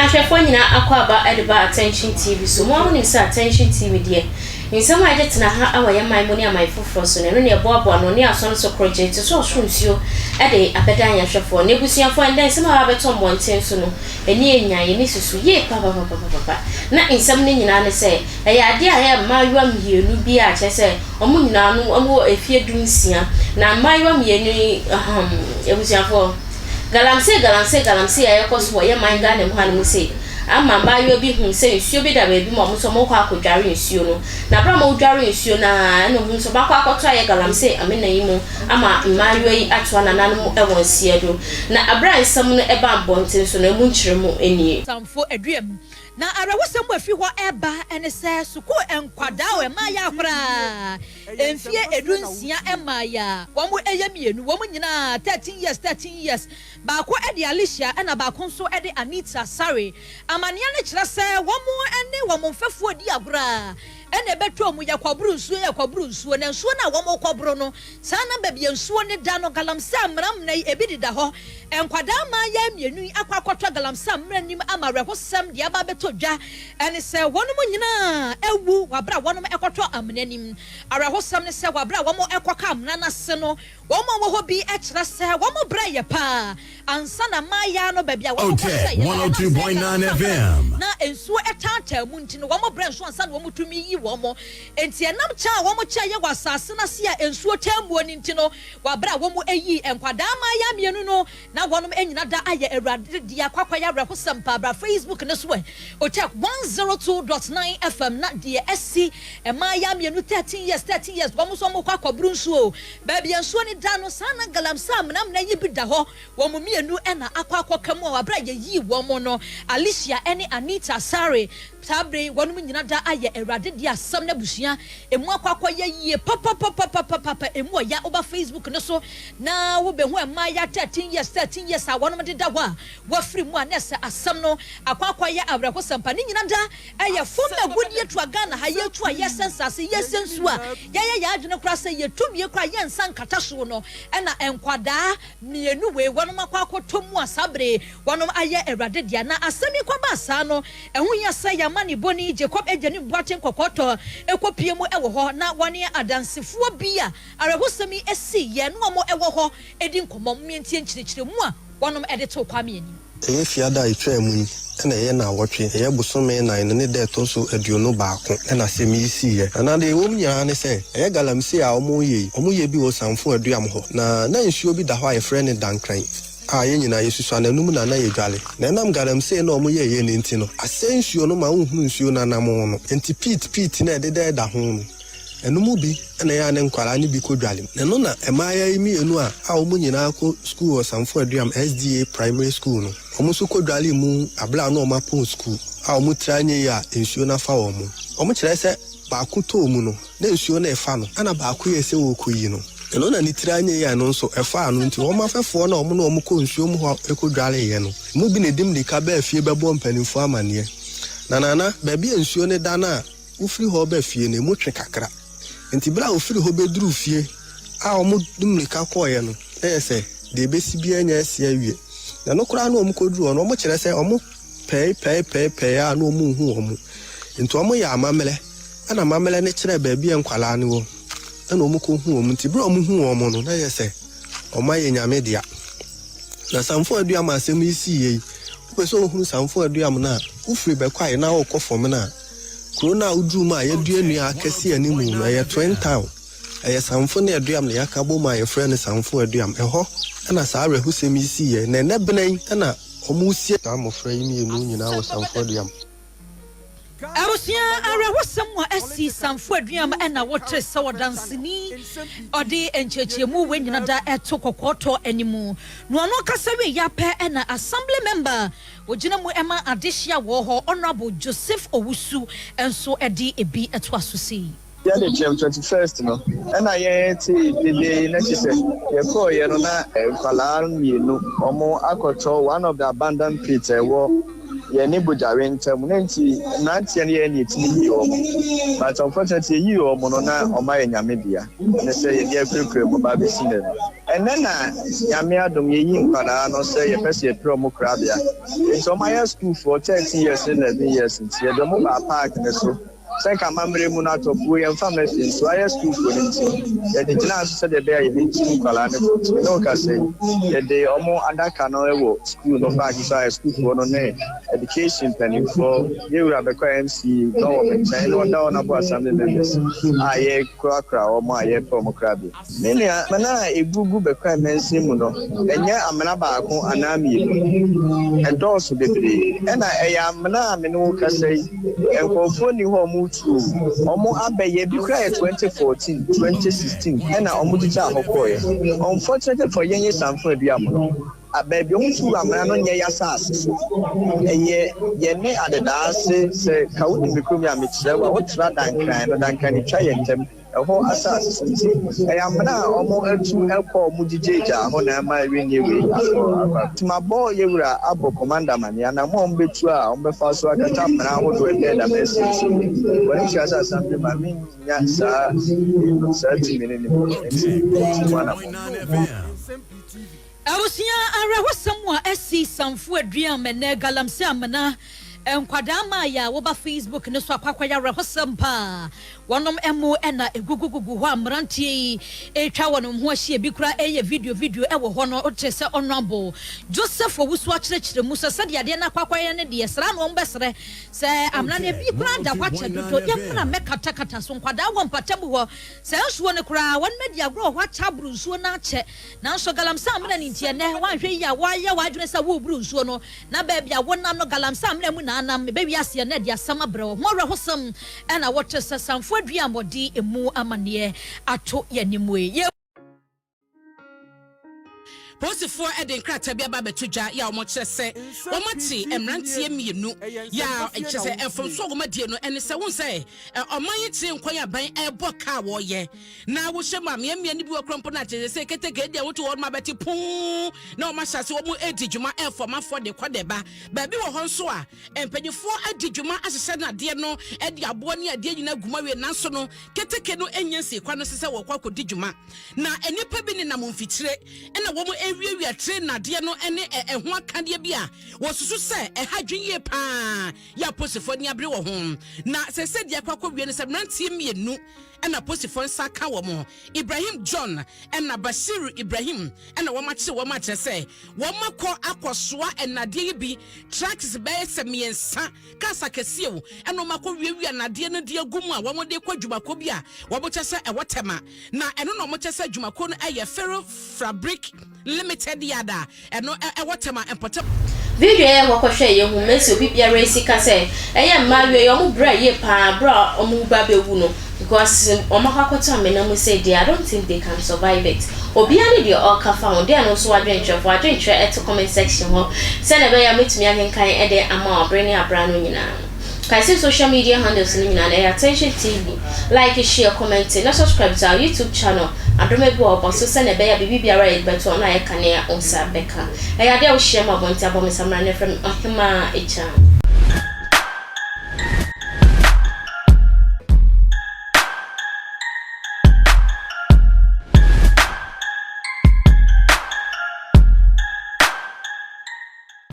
Ahwɛfoɔ nyinaa akwaaba de ba Attention TV so. Mo ara monim sɛ Attention TV deɛ, nsɛm a yɛde tena ha wɔ yɛn man mu ne aman foforɔ so no, ɛno na yɛboaboa ano ne asɔ no so korɔgyenn te sɛ ɔsoro nsuo de abɛdan yɛn ahwɛfoɔ. Na abusuafoɔ, ɛnnɛ nsɛm a abɛtɔ mmɔnten so no, ani yɛ nyan, yɛn ani susu yie papapapapapa. Na nsɛm no nyinaa ne sɛ, ɛyɛ adeɛ a ɛyɛ mmaayewa mmienu bi a kyerɛ sɛ wɔn nyinaa no wɔwɔ mfeɛ dunsia. Na mmaayewa mmienu yi, ahem, abusuafoɔ, Galamsey galamsey galamsey a ɛrekɔ so wɔ yɛn man Ghana mu hanom sei ama mmaayewa bi hu sɛ nsuo bi da baabi ma wɔn nso wɔrekɔ akɔdware nsuo no. Na berɛ a wɔredware nsuo no ara ɛna wɔhu sɛ wɔakɔ akɔtɔ ayɛ galamsey amena yi mu ama mmaayewa yi atoa nananom wɔ nseɛ do. Na berɛ a nsɛm no baa abɔnten so no, ɛmu nkyerɛmu nie. Samfo Aduam. Na awerɛhosɛm a ɛfiri hɔ reba ne sɛ sukuu nkwadaa a mmaeɛ koraa mfeɛ 16 mmaeɛ a wɔyɛ mmienu, wɔn nyinaa 13 years, 13 years, baako de Alicia ɛna baako nso de Anita Asare. Amanneɛ no kyerɛ sɛ wɔn ne wɔn mfɛfoɔ di agorɔ a ɛna ɛbɛtɔ mu, yɛkɔboro nsuo, yɛkɔboro nsuo, na nsuo no a wɔrekɔboro no, saa na baabi a nsuo no da no, galamsey amena yi, ebi deda hɔ. Nkwadaa mmayewa mmienu yi akɔ akɔtɔ galamsey amena no mu ama awerɛhosɛm deɛ aba abɛtɔ dwa ne sɛ wɔnom nyinaa awu wɔ aberɛ a wɔnom rekɔtɔ amena no mu. Awerɛhosɛm ne sɛ wɔ aberɛ a wɔrekɔka amena no ase no, wɔn a wɔwɔ hɔ bi kyerɛ sɛ wɔn brɛ yɛ paa ansa na mmayewa no baabi a wɔkɔhyɛeɛ no ɛnam sɛ galamsey amena na nsuo taataa mu nti no wɔn brɛ nso ansa na wɔtumi yi wɔn. Enti ɛnam kyɛ a wɔkyɛeɛ wɔ asase no ase a nsuo taa muo no nti no, Wɔ aber a wɔyii nkwadaa mmaayaa mmienu no, na wɔnom nyina da ayɛ Awurade dea kwakwayɛ awerɛhosɛm paa. Bra Facebook no so ɛ, Otec 102.9 FM na deɛ asi mmaayaa mmienu 13 years, 13 years, wɔn nso wɔkɔ akɔboro nsuo o. Baabi a nsuo no da no, saa na galamsey amena amena yi bi da hɔ. Wɔn mmienu na akɔ akɔka mu a wɔ aber a yɛyii wɔn no, Alicia ne Anita Asare, Saa bere yi wɔnom nyina da ayɛ Awurade dea asɛm no abusua emu akɔ akɔyɛ yie papapapapapapa emu ɔya woba Facebook no so na wo bɛhu mmaayaa 13 years 13 years a wɔnom deda hɔ a wafiri mu a na ɛsɛ asɛm no akɔ akɔyɛ awerɛhosɛm pa ne nyina da ɛyɛ fom agudie tua Ghana ha yɛtu a yɛsɛ nsase yɛsɛ nsuo a yɛyɛ yɛn adwene koraa sɛ yɛtu wie koraa yɛnsa nkata soɔ no ɛna nkwadaa mmienu wei wɔnom akɔ akɔtɔ mu a saa bere yi wɔnom ayɛ Awurade dea na asɛm yi kɔbaa saa no Ɛho hia sɛ yɛn amanebɔni Jacob Agyenim Boateng Kɔkɔɔtɔ kɔpue mu wɔ hɔ na wɔne adansefoɔ bi a awerɛhosɛm yi siiɛ ne wɔn wɔ hɔ di nkɔmmɔ. Momma yɛntie nkyerɛkyerɛmu a wɔnom de too Kwame anim. Ɛyɛ fiada a ɛtwaa mu yi na ɛyɛ naawɔtwe, ɛyɛ bosome nan no ne da ɛtɔ so 21 na asɛm yi siiɛ. Na deɛ ɛwɔ mu nyinaa ne sɛ, ɛyɛ galamsey a wɔreyɛ yi, wɔyɛ bi wɔ Samfo Aduam hɔ. Na na nsuo bi da hɔ a yɛfrɛ no Dankran. A yɛn nyinaa yɛsusua no, ɛno mu na na yɛdwale. Na ɛnam galamsey no a wɔyɛeɛ no nti no, asɛe nsuo no ma wonhunu nsuo no anamon no. Enti peat peat no a ɛdeda ho no, ɛno mu bi na ɛyɛ a ne nkwadaa no bi kɔdwale mu. Na ɛno na mmaayewa yi mmienu a a wɔn nyinaa kɔ sukuu wɔ Samfo Aduam SDA Primary School no, wɔn nso kɔdwalee mu berɛ a na wɔapɔn sukuu a wɔn tiri anyɛ yie a nsuo no afa wɔn. Wɔkyerɛ sɛ baako tɔɔ mu no, na nsuo no refa no, ɛna baako yɛɛ sɛ ɔrekɔyi no. Ɛno na ne tiri anyɛ yie a ɛno nso ɛfaa no nti wɔn afɛfoɔ no a wɔne wɔn kɔɔ nsuo mu hɔ kɔdwareeɛ no mu bi na ɛdi mmirika baa fie bɛbɔɔ mpanimfoɔ amanneɛ. Na Nana, baabi a nsuo no da no a wofiri hɔ reba fie no, ɛmu twe kakra. Nti berɛ a wɔfiri hɔ bɛduruu fie a wɔde mmirika kɔeɛ no, na ɛyɛ sɛ deɛ ɛbɛsi biara anya asi awie. Na ɛno koraa na wɔkɔduruu hɔ no, wɔkyerɛ sɛ wɔpɛe pɛe pɛe pɛe a na wɔnhu wɔn. Nti wɔyɛɛ amammerɛ. Ɛna amammerɛ no kyerɛɛ baabi a nkwadaa no wɔ, ɛna wɔn kɔ hu wɔn. Nti berɛ a wɔn hu wɔn no, na yɛ sɛ wɔn ayɛ Nyame dea. Na Samfo Aduam asɛm yi sii yɛ yi, wopɛ sɛ wohunu Samfo Aduam no a, wofiri Bɛkwae na wokɔ fam no a, kuro no a woduru mu a yɛadua nnua akɛseɛ anim no, ɛyɛ Twin Town. Ɛyɛ Samfo ne Aduam na yɛaka bom a yɛfrɛ no Samfo Aduam. Ɛhɔ na saa awerɛhosɛm yi sii yɛ. Na ɛnnɛ bena yi na wɔresie saa mmɔfra yi mmienu nyinaa wɔ Samfo Aduam. Abusua awerɛhosɛm a asi Samfo Aduam na wote sɛ ɔdanseni ɔde nkyerɛkyerɛmu wei nyina da ɛto kɔkɔɔtɔ anim na ɔno kasa wie yɛ apɛ na Assembly member ogyina mu ɛma adehye a wɔ hɔ Honourable Joseph Owusu nso ɛde ebi ɛto aso sei. Yɛde kyerɛm 21st no ɛna yɛn te dede yi na kyesɛ yɛkɔɔ yɛ no na nkwadaa mmienu wɔn akɔtɔ one of the abandoned pits ɛwɔ yɛn ne Bogyawe ntam na nti mmeranteɛ no yɛn na yɛtumi yii wɔn but unfortunately yɛyii wɔn no na wɔn ayɛ Nyame dea ne sɛ yɛde akurakura mu ba abɛsi nnɛ no. Ɛnnɛ na Nyame adom yɛyi nkwadaa no sɛ yɛpɛ sɛ yɛpere ɔmo korabea. Nti ɔmo ayɛ sukuufoɔ 13 years ne 11 years nti yɛde ɔmo baa park ne so. Sɛ nka amammerɛ mu no atɔfoɔ yɛmfa mma fie nso ayɛ sukuufoɔ no nti yɛde gyinaa so sɛdeɛ ɛbɛyɛ a yɛbɛtu nkwadaa no fo. Nti me ne wo kasa yi, yɛde ɔmo adaka no wɔ sukuu no park so a sukuufoɔ no ne education mpanimfoɔ, yɛwura bɛkɔ MC na wɔ me nkyɛn na ɔda hɔ nabo assembly members a yɛkurakura wɔn a yɛpɛ wɔn korabea. Me nua, amena a egugu Bekwai mansin mu no, ɛnyɛ amena baako anaa mmienu. Ɛdɔɔso bebree. Ɛna ɛyɛ amena a me ne wo kasa yi, nkurɔfoɔ nni hɔ a wɔretu o. Wɔn abɛyɛ, bi koraa yɛ 2014, 2016 ɛna wɔgyigyaa hɔ kɔeɛ. Unfortunately for yɛn Samfo Aduam no, baabi a wɔtu amena no nyɛ yɛn asase so. Ɛyɛ yɛne Adedaase. Sɛ ka wonim me kurom yi a mekyerɛ wo a, wotra Dankran no, Dankran no twa yɛn ntam. Ɛhɔ asase so nti ɛyɛ amena a wɔn atu kɔ wɔn gyigyaagyaa hɔ na ɛma ɛrenye wei akɔ akɔ. Nti mabɔ yɛwura abɔ commander amaneɛ anamɔ a wɔn bɛtu a wɔn bɛfa so akata amena ahodoɔ ɛbɛn dam asi nso wɔn ntua sɛ assembly man mennya saa saa tumi no nim nti metu mu anamɔ. Abusua awerɛhosɛm a asi Samfo Aduam ɛnɛ galamsey amena nkwadaa mmaa a wɔba Facebook ne so akɔ akɔyɛ awerɛhosɛm paa. Wɔnom ɛmo ɛna egugugugu hɔ a mmeranteɛ yi etwa wɔn ho ahyia bi kora ɛyɛ video video ɛwɔ hɔ no. Ɔkyerɛ sɛ Honourable Joseph Owusu akyerɛkyerɛ mu sɛ sɛdeɛ adeɛ no akɔ akɔyɛ ne deɛ sra na wɔn bɛsrɛ sɛ amena no ebi koraa da hɔ akyɛ dodo, yɛmuna mɛkatakata so. Nkwadaa wɔ mpata mu hɔ sɛ nsuo no koraa wɔn mɛdi agorɔ wɔ hɔ akyɛ aboro nsuo no akyɛ, nanso galamsey amena ne nti ɛnɛ wɔanhwɛ yi a wɔayɛ wɔadwene sɛ wɔreburu nsuo no na baabi a wɔnam no galamsey amena mu na anam bɛwi aseɛ na ɛde asɛm abrɛ wɔ ho. Awerɛhosɛm ɛna wɔte sɛ Samfo Adua a wɔde emu amanneɛ ato yɛn anim yi. Polisifoɔ de nkrataa bi aba abɛto dwa yɛ a wɔkyerɛ sɛ wɔate mmeranteɛ mmienu yɛ a kyerɛ sɛ mfomso a wɔadie no ɛne sɛ wohu sɛ ɔman yi kyerɛ nkwan aban ɛrebɔ kaa wɔyɛ na wohyɛ mu a mmeammea no bi wɔ kora mpo no akyerɛ sɛ keteke deɛ woto hɔ no abɛte puu na wɔn ahyɛ ase wɔn edi dwuma ɛfɔ amanfoɔ de kɔ de ba. Baabi wɔ hɔ nso a mpanyinfoɔ adi dwuma ahyehyɛ no adeɛ no de aboɔ ne adeɛ nyinaa gu mu awie, nanso no keteke no nyɛ nsi kwan no sɛ wɔkɔ akɔdi dwuma na nnipa bi nenam mfikyire ɛna wɔn awiawia train nadeɛ no ne ɛho akadeɛ bi a wɔsusu sɛ ɛha dwen yie paa yɛ aposifoɔ ani abere wɔ ho. Na sɛ sɛ deɛ akɔ akɔwie no sɛ mmeranteɛ mmienu ɛna aposifoɔ nsa ka wɔn, Ibrahim John ɛna Bashir Ibrahim, ɛna wɔn akyere wɔn akyerɛ sɛ wɔn akɔ akɔsoa ɛnadeɛ yi bi, trucks bɛyɛ sɛ mmiɛnsa, cars akɛseɛ o, ɛna wɔn akɔ wiawia nadeɛ no de agu mu a wɔn de kɔ adwumakɔ bi a wɔn kyɛ sɛ ɛwɔ Tɛma, na ɛno na wɔn kyɛ sɛ adwumakɔ no ɛyɛ Ferro Fabric Limited yard a ɛno ɛwɔ Tɛma mpɔtɛ. Video yɛ wɔkɔhwɛ yɛ hu mɛsi obi biara esi ka sɛ ɛyɛ mmaayewa yi ɔmo brɛ yie paa brɛ a ɔmo ba bɛwu no because ɔmo akɔ akɔtɔ amena mu sɛ deɛ I don't think they can survive it. Obiara ne deɛ ɔka fa ho deɛ no nso adwenkyerɛfo adwenkyerɛ ɛto comment section hɔ sɛnea ɛbɛyɛ a mɛtumi akenkan ɛde ama ɔbere ne abra no nyinaa. Kae sɛ social media handles no nyinaa no ɛyɛ Attention TV. Like, share, comment na subscribe to our YouTube channel Adom bi wɔ ɔbɔ so sɛnea ɛbɛyɛ a biribi biara a yɛde bɛto ɔno a yɛka ne wo nsa bɛka. Ɛyɛ adeɛ a wohyia mu abɔnten abɔ me samra no frɛ me Ɔhemaa Akyan.